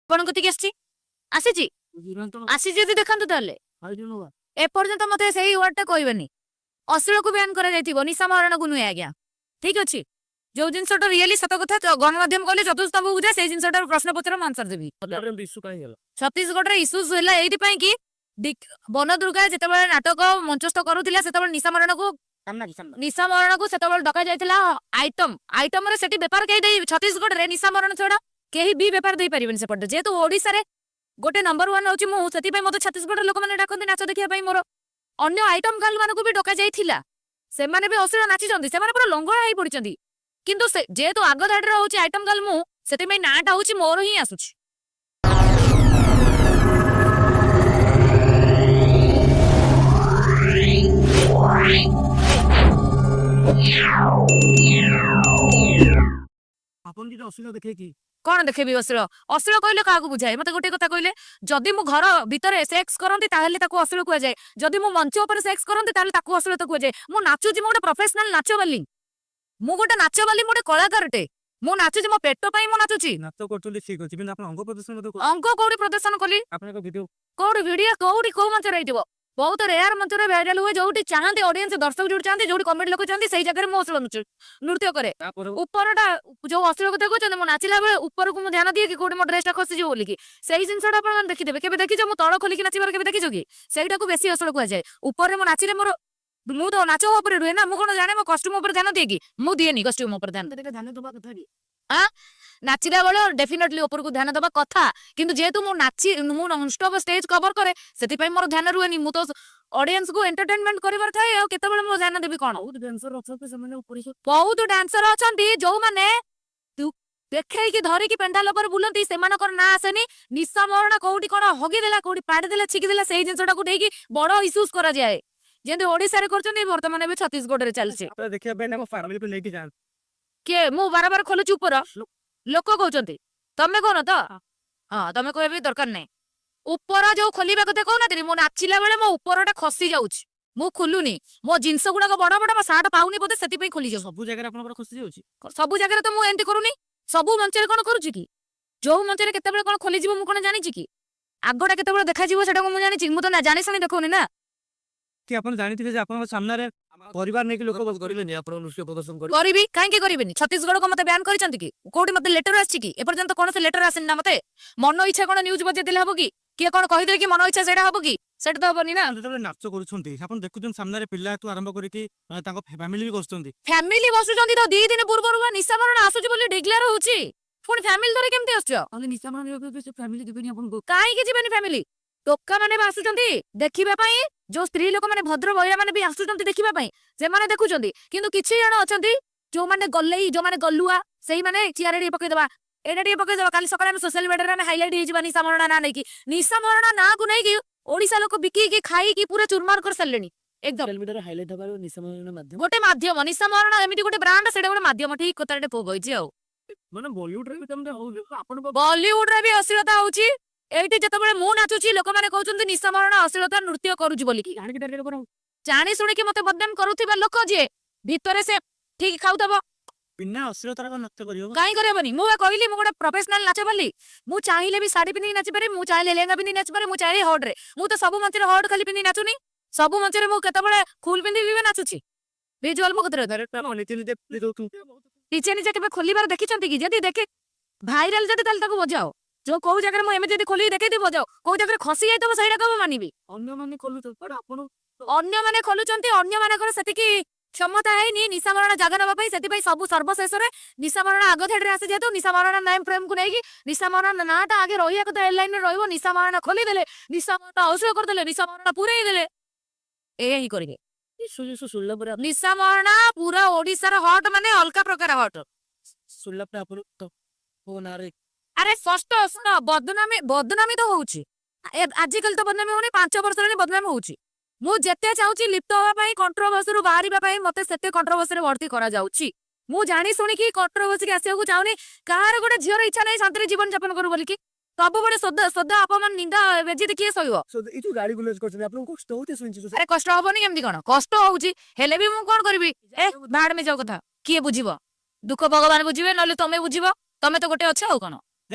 ଆପଣଙ୍କ କତିକି ଆସିଛି? ଆସିଛି? ଆସିଛି ଯଦି ଦେଖାନ୍ତୁ ତାହେଲେ। ଏପର୍ଯ୍ୟନ୍ତ ମତେ ସେଇ ୱାର୍ଡଟା କହିବେନି। ଅଶ୍ଳୀଳକୁ ବ୍ୟାନ୍ କରାଯାଇଥିବ, ନିଶା ମହାରଣାକୁ ନୁହେଁ ଆଜ୍ଞା। ଠିକ ଅଛି, ଯୋଉ ଜିନିଷଟା ରିଏଲି ସତ କଥା, ଗଣମାଧ୍ୟମ କହିଲେ ଚତୁସ୍ତମ୍ଭ ବୁଝାଏ, ସେଇ ଜିନିଷଟାର ପ୍ରଶ୍ନ ପଚାର, ମୁଁ ଆନ୍ସର ଦେବି। ଇସ୍ୟୁ କାହିଁ ହେଲା? ଛତିଶଗଡ଼ରେ ଇସ୍ୟୁଜ ହେଲା ଏଇଥିପାଇଁ କି ବନଦୁର୍ଗା ଯେତେବେଳେ ନାଟକ ମଞ୍ଚସ୍ଥ କରୁଥିଲା, ସେତେବେଳେ ନିଶା ମହାରଣାକୁ ସେତେବେଳେ ଡକା ଯାଇଥିଲା ଆଇଟମ। ଆଇଟମରେ ସେଠି ବେପାର କେହି ଦେଇ, ଛତିଶଗଡ଼ରେ ନିଶା ମହାରଣା ଛଡା କେହି ବି ବେପାର ଦେଇପାରିବେନି ସେପଟେ। ଯେହେତୁ ଓଡିଶାରେ ଗୋଟେ ନମ୍ବର ୱାନ୍ ହଉଛି ମୁଁ, ସେଥିପାଇଁ ମତେ ଛତିଶଗଡ଼ର ଲୋକମାନେ ଡାକନ୍ତି ନାଚ ଦେଖିବା ପାଇଁ। ମୋର ଅନ୍ୟ ଆଇଟମ ଗାର୍ଲ ମାନଙ୍କୁ ବି ଡକା ଯାଇଥିଲା, ସେମାନେ ବି ଅଶ୍ଳୀଳ ନାଚିଛନ୍ତି, ସେମାନେ ପୁରା ଲଙ୍ଗଳା ହେଇ ପଡିଛନ୍ତି। କିନ୍ତୁ ସେ ଯେହେତୁ ଆଗ ଧାଡ଼ିରେ ହଉଛି ଆଇଟମ ଗାର୍ଲ ମୁଁ, ସେଥିପାଇଁ ନାଁଟା ହଉଛି ମୋର ହିଁ ଆସୁଛି। ଆପଣ କିଛି ଅସୁବିଧା ଦେଖେଇକି କଣ ଦେଖେଇବି ଅଶ୍ଳୀଳ? ଅଶ୍ଳୀଳ କହିଲେ କାହାକୁ ବୁଝାଏ, ମତେ ଗୋଟେ କଥା କହିଲେ। ଯଦି ମୁଁ ଘର ଭିତରେ ସେକ୍ସ କରନ୍ତି, ତାହେଲେ ତାକୁ ଅଶ୍ଳୀଳ କୁହାଯାଏ। ଯଦି ମୁଁ ମଞ୍ଚ ଉପରେ ସେକ୍ସ କରନ୍ତି, ତାହେଲେ ତାକୁ ଅଶ୍ଳୀଳତା କୁହାଯାଏ। ମୁଁ ନାଚୁଛି, ମୁଁ ଗୋଟେ ପ୍ରଫେସନାଲ ନାଚବାଲି। ମୁଁ ଗୋଟେ ନାଚବାଲି, ମୁଁ ଗୋଟେ କଳାକାରଟେ। ମୁଁ ନାଚୁଛି, ମୋ ପେଟ ପାଇଁ ମୁଁ ନାଚୁଛି। ନାଚ କରୁଛନ୍ତି ଠିକ ଅଛି, କିନ୍ତୁ ଆପଣ ଅଙ୍ଗ ପ୍ରଦର୍ଶନ ମଧ୍ୟ ଅଙ୍ଗ କୋଉଠି ପ୍ରଦର୍ଶନ କଲି? ଆପଣଙ୍କ ଭିଡିଓ। କୋଉଠି ଭିଡିଓ? କୋଉଠି, କୋଉ ମଞ୍ଚରେ ହେଇଥିବ? ବହୁତ ରେୟାର ମଞ୍ଚରେ ଭାଇରାଲ ହୁଏ। ଯୋଉଠି ଚାହାନ୍ତି ଅଡିଏନ୍ସ, ଦର୍ଶକ ଯୋଉଠି ଚାହାନ୍ତି, ଯୋଉଠି କମେଡି ଲୋକ ଚାହାନ୍ତି, ସେଇ ଜାଗାରେ ମୁଁ ଅଶ୍ଳୀଳ ନୃତ୍ୟ କରେ। ତାପରେ ଉପରଟା ଯୋଉ ଅଶ୍ଳୀଳ କଥା କହୁଛନ୍ତି, ମୁଁ ନାଚିଲା ବେଳେ ଉପରକୁ ମୁଁ ଧ୍ୟାନ ଦିଏ କି କୋଉଠି ମୋ ଡ୍ରେସଟା ଖସିଯିବ ବୋଲିକି? ସେଇ ଜିନିଷଟା ଆପଣ ମାନେ ଦେଖିଦେବେ। କେବେ ଦେଖିଛ ମୁଁ ତଳ ଖୋଲିକି ନାଚିବାର? କେବେ ଦେଖିଛ କି? ସେଇଟାକୁ ବେଶୀ ଅଶ୍ଳୀଳ କୁହାଯାଏ। ଉପରେ ମୁଁ ନାଚିଲେ ମୋର, ମୁଁ ତ ନାଚ ଉପରେ ରୁହେ ନା, ମୁଁ କଣ ଜାଣେ? ମୋ କଷ୍ଟ୍ୟୁମ ଉପରେ ଧ୍ୟାନ ଦିଏ କି? ମୁଁ ଦିଏନି କଷ୍ଟ୍ୟୁମ ଉପରେ ଧ୍ୟାନ। ଧ୍ୟାନ ଦବା କଥା କି? ନାଚିଲା ବେଳେ ଡେଫିନେଟଲି ଉପରକୁ ଧ୍ୟାନ ଦବା କଥା, କିନ୍ତୁ ଯେହେତୁ ମୁଁ ନାଚି, ମୁଁ ନନଷ୍ଟପ ଷ୍ଟେଜ କଭର କରେ, ସେଥିପାଇଁ ମୋର ଧ୍ୟାନ ରୁହେନି। ମୁଁ ତ ଅଡିଏନ୍ସକୁ ଏଣ୍ଟରଟେନମେଣ୍ଟ କରିବାର ଥାଏ, ଆଉ କେତେବେଳେ ମୁଁ ଧ୍ୟାନ ଦେବି କଣ? ବହୁତ ଡ୍ୟାନ୍ସର ଅଛନ୍ତି, ସେମାନେ ଉପରେ ବହୁତ ଡ୍ୟାନ୍ସର ଅଛନ୍ତି ଯୋଉମାନେ ଦେଖେଇକି ଧରିକି ପେଣ୍ଡାଲ ଉପରେ ବୁଲନ୍ତି, ସେମାନଙ୍କର ନାଁ ଆସେନି। ନିଶା ମହାରଣା କୋଉଠି କଣ ହଗିଦେଲା, କୋଉଠି ପାଡ଼ିଦେଲା, ଛିକିଦେଲା, ସେଇ ଜିନିଷଟାକୁ ନେଇକି ବଡ ଇସ୍ୟୁଜ କରାଯାଏ। ଯେମିତି ଓଡିଶାରେ କରୁଛନ୍ତି, ବର୍ତ୍ତମାନ ଏବେ ଛତିଶଗଡ଼ରେ ଚାଲିଛି। ଦେଖିବା ପାଇଁ ତାଙ୍କ ଫ୍ୟାମିଲିକୁ ନେଇକି ଯାଆନ୍ତି। କିଏ? ମୁଁ ବାରବାର ଖୋଲୁଛି ଉପର, ଲୋକ କହୁଛନ୍ତି, ତମେ କହୁନ ତ? ହଁ, ତମେ କହିବା ବି ଦରକାର ନାହିଁ। ଉପର ଯୋଉ ଖୋଲିବା କଥା କହୁନାହାନ୍ତି, ମୁଁ ନାଚିଲା ବେଳେ ମୋ ଉପରଟା ଖସି ଯାଉଛି, ମୁଁ ଖୋଲୁନି। ମୋ ଜିନିଷ ଗୁଡାକ ବଡ ବଡ, ମୋ ସାର୍ଟ ପାଉନି ବୋଧେ, ସେଥିପାଇଁ ଖୋଲି ଯାଉଛି। ସବୁ ଜାଗାରେ ଆପଣଙ୍କର ଖସି ଯାଉଛି? ସବୁ ଜାଗାରେ ତ ମୁଁ ଏମିତି କରୁନି। ସବୁ ମଞ୍ଚରେ କଣ କରୁଛି କି? ଯୋଉ ମଞ୍ଚରେ କେତେବେଳେ କଣ ଖୋଲିଯିବ, ମୁଁ କଣ ଜାଣିଛି କି? ଆଗଟା କେତେବେଳେ ଦେଖାଯିବ, ସେଟାକୁ ମୁଁ ଜାଣିଛି? ମୁଁ ତ ନା ଜାଣି ଶୁଣି ଦେଖଉନି ନା। କି ଆପଣ ଜାଣିଥିବେ ଯେ ଆପଣଙ୍କ ସାମ୍ନାରେ ପରିବାର ନେଇକି ଲୋକ କରିବେନି, ଆପଣ ନୃତ୍ୟ ପ୍ରଦର୍ଶନ କରିବେ? କରିବି, କାହିଁକି କରିବିନି? ଛତିଶଗଡ଼କୁ ମତେ ବ୍ୟାନ୍ କରିଛନ୍ତି କି? କୋଉଠି ମତେ ଲେଟର ଆସିଛି କି ଏପର୍ଯ୍ୟନ୍ତ? କୌଣସି ଲେଟର ଆସିନି ନା ମତେ। ମନ ଇଚ୍ଛା କଣ ନ୍ୟୁଜ ବଜେଇ ଦେଲେ ହବ କି? କିଏ କଣ କହିଦେଲେ କି ମନ ଇଚ୍ଛା ସେଇଟା ହବ କି? ସେଇଟା ତ ହବନି ନା। ଯେତେବେଳେ ନାଚ କରୁଛନ୍ତି, ଆପଣ ଦେଖୁଛନ୍ତି ସାମ୍ନାରେ ପିଲାଠୁ ଆରମ୍ଭ କରିକି ତାଙ୍କ ଫ୍ୟାମିଲି ବି ବସୁଛନ୍ତି। ଫ୍ୟାମିଲି ବସୁଛନ୍ତି ତ, 2 ଦିନ ପୂର୍ବରୁ ବା ନିଶା ମହାରଣା ଆସୁଛି ବୋଲି ଡିକ୍ଲେୟାର ହଉଛି। ପୁଣି ଫ୍ୟାମିଲି ଧରି କେମିତି ଆସୁଛ? ତାହେଲେ ନିଶା ମହାରଣା ସେ ଫ୍ୟାମିଲି ଯିବେନି ଆପଣଙ୍କୁ? କାହିଁକି ଯିବେନି ଫ୍ୟାମିଲି? ଟୋକା ମାନେ ବି ଆସୁଛନ୍ତି ଦେଖିବା ପାଇଁ, ଯୋଉ ସ୍ତ୍ରୀ ଲୋକମାନେ, ଭଦ୍ର ମହିଳା ମାନେ ବି ଆସୁଛନ୍ତି ଦେଖିବା ପାଇଁ, ସେମାନେ ଦେଖୁଛନ୍ତି। କିନ୍ତୁ କିଛି ଜଣ ଅଛନ୍ତି ଯୋଉମାନେ ଗଲେଇ, ଯୋଉମାନେ ଗଲୁଆ, ସେଇମାନେ ଚିଆରେ ଟିକେ ପକେଇଦବା, ଏଇଟା ଟିକେ ପକେଇଦବା, କାଲି ସକାଳେ ଆମେ ସୋସିଆଲ ମିଡିଆରେ ଆମେ ହାଇଲାଇଟ ହେଇଯିବା ନିଶା ମହାରଣା ନାଁ ନେଇକି। ନିଶା ମହାରଣା ନାଁକୁ ନେଇକି ଓଡିଶା ଲୋକ ବିକିକି ଖାଇକି ପୁରା ଚୁରମାର କରିସାରିଲେଣି ଏକଦମ। ସୋସିଆଲ ମିଡିଆରେ ହାଇଲାଇଟ ହବାର ନିଶା ମହାରଣା ମାଧ୍ୟମ। ଗୋଟେ ମାଧ୍ୟମ। ନିଶା ମହାରଣା ଏମିତି ଗୋଟେ ବ୍ରାଣ୍ଡ, ସେଇଟା ଗୋଟେ ମାଧ୍ୟମ। ଠିକ କଥାଟେ ପୁଅ କହିଛି ଆଉ। ମାନେ ବଲିଉଡରେ ବି ସେମିତି ହଉଛି ଆପଣଙ୍କ? ବଲିଉଡରେ ବି ଅଶ୍ଳୀଳତା ହଉଛି। ଏଇଠି ଯେତେବେଳେ ମୁଁ ନାଚୁଛି, ଲୋକମାନେ କହୁଛନ୍ତି ନିଶା ମହାରଣା ଅଶ୍ଳୀଳତା ନୃତ୍ୟ କରୁଛି ବୋଲି। ଜାଣିକି ଟାର୍ଗେଟ କର? ଜାଣି ଶୁଣିକି ମତେ ବଦନାମ କରୁଥିବା ଲୋକ ଯିଏ, ଭିତରେ ସେ ଠିକ ଖାଉଥିବ। ବିନା ଅଶ୍ଳୀଳତାର କଣ ନୃତ୍ୟ କରିହବ? କାହିଁ କରିହବନି? ମୁଁ ବା କହିଲି, ମୁଁ ଗୋଟେ ପ୍ରଫେସନାଲ ନାଚ ବୋଲି। ମୁଁ ଚାହିଁଲେ ବି ଶାଢୀ ପିନ୍ଧିକି ନାଚିପାରିବି, ମୁଁ ଚାହିଁଲେ ଲେହେଙ୍ଗା ପିନ୍ଧିକି ନାଚିପାରିବି, ମୁଁ ଚାହିଁଲେ ହଡରେ। ମୁଁ ତ ସବୁ ମଞ୍ଚରେ ହଡ ଖାଲି ପିନ୍ଧିକି ନାଚୁନି। ସବୁ ମଞ୍ଚରେ ମୁଁ କେତେବେଳେ ଫୁଲ ପିନ୍ଧିକି ବି ନାଚୁଛି। ଭିଜୁଆଲ ମୋ କତିରେ ଅଛି। ନିଜେ ନିଜେ ଦଉଛନ୍ତି। ନିଜେ ନିଜେ କେବେ ଖୋଲିବାର ଦେଖିଛନ୍ତି କି? ଯଦି ଦେଖେ ଭାଇରାଲ ଯଦି, ତାହେଲେ ତାକୁ ବଜାଅ। ଯୋଉ କୋଉ ଜାଗାରେ ମୁଁ ଏମିତି ଯଦି ଖୋଲିକି ଦେଖେଇଥିବି, ବଜାଅ। କୋଉ ଜାଗାରେ ଖସି ଯାଇଥିବ, ସେଇଟା ମୁଁ ମାନିବି। ଅନ୍ୟମାନେ ଖୋଲୁଛନ୍ତି, ବଟ୍ ଆପଣ ଅନ୍ୟମାନେ ଖୋଲୁଛନ୍ତି, ଅନ୍ୟମାନଙ୍କର ସେତିକି କ୍ଷମତା ହେଇନି ନିଶା ମହାରଣା ଜାଗା ନେବା ପାଇଁ। ସେଥିପାଇଁ ସବୁ ସର୍ବଶେଷରେ ନିଶା ମହାରଣା ଆଗ ଧାଡ଼ିରେ ଆସେ। ଯେହେତୁ ନିଶା ମହାରଣା ନାମ ପ୍ରେମକୁ ନେଇକି ନିଶା ମହାରଣା ନାଁଟା ଆଗେ ରହିବା କଥା, ଲାଇନରେ ରହିବ। ନିଶା ମହାରଣା ଖୋଲିଦେଲେ, ନିଶା ମହାରଣା ଅଶ୍ଳୀଳ କରିଦେଲେ, ନିଶା ମହାରଣା ପୁରେଇ ଦେଲେ, ଏଇଆ ହିଁ କରିବେ। ଜିନିଷ ଶୁଣିଲା ପରେ ନିଶା ମହାରଣା ପୁରା ଓଡିଶାର ହଟ୍, ମାନେ ଅଲଗା ପ୍ରକାର ହଟ୍। ଶୁଣିଲା ପରେ ଆପଣ ତ ମୋ ନାଁରେ ଆରେ ଷଷ୍ଠ ଶୁଣ, ବଦନାମି ବଦନାମି ତ ହଉଛି। ଆଜିକାଲି ତ ବଦନାମି ହଉନି, 5 ବର୍ଷ ହେଲାଣି ବଦନାମି ହଉଛି। ମୁଁ ଯେତେ ଚାହୁଁଛି ଲିପ୍ତ ହବା ପାଇଁ, କଣ୍ଟ୍ରୋଭର୍ସିରୁ ବାହାରିବା ପାଇଁ, ମତେ ସେତେ କଣ୍ଟ୍ରୋଭର୍ସିରେ ଭର୍ତ୍ତି କରାଯାଉଛି। ମୁଁ ଜାଣି ଶୁଣିକି କଣ୍ଟ୍ରୋଭର୍ସିକି ଆସିବାକୁ ଚାହୁଁନି। କାହାର ଗୋଟେ ଝିଅର ଇଚ୍ଛା ନାହିଁ ଶାନ୍ତିରେ ଜୀବନ ଯାପନ କରୁ ବୋଲିକି? ସବୁବେଳେ ଶୋଧ ଶୋଧ, ଅପମାନ, ନିନ୍ଦା, ବେଜିତି କିଏ ସହିବ? ଏଇ ଯୋଉ ଗାଳି ଗୁଲଜ କରୁଛନ୍ତି, ଆପଣଙ୍କୁ କଷ୍ଟ ହଉଛି ଶୁଣିଛି? ଆରେ କଷ୍ଟ ହବନି କେମିତି? କଣ କଷ୍ଟ ହଉଛି, ହେଲେ ବି ମୁଁ କଣ କରିବି? ଏ ଭାଡ ମେ ଯାଉ କଥା, କିଏ ବୁଝିବ? ଦୁଃଖ ଭଗବାନ ବୁଝିବେ, ନହେଲେ ତମେ ବୁଝିବ। ତମେ ତ ଗୋଟେ ଅଛ, ଆଉ କଣ?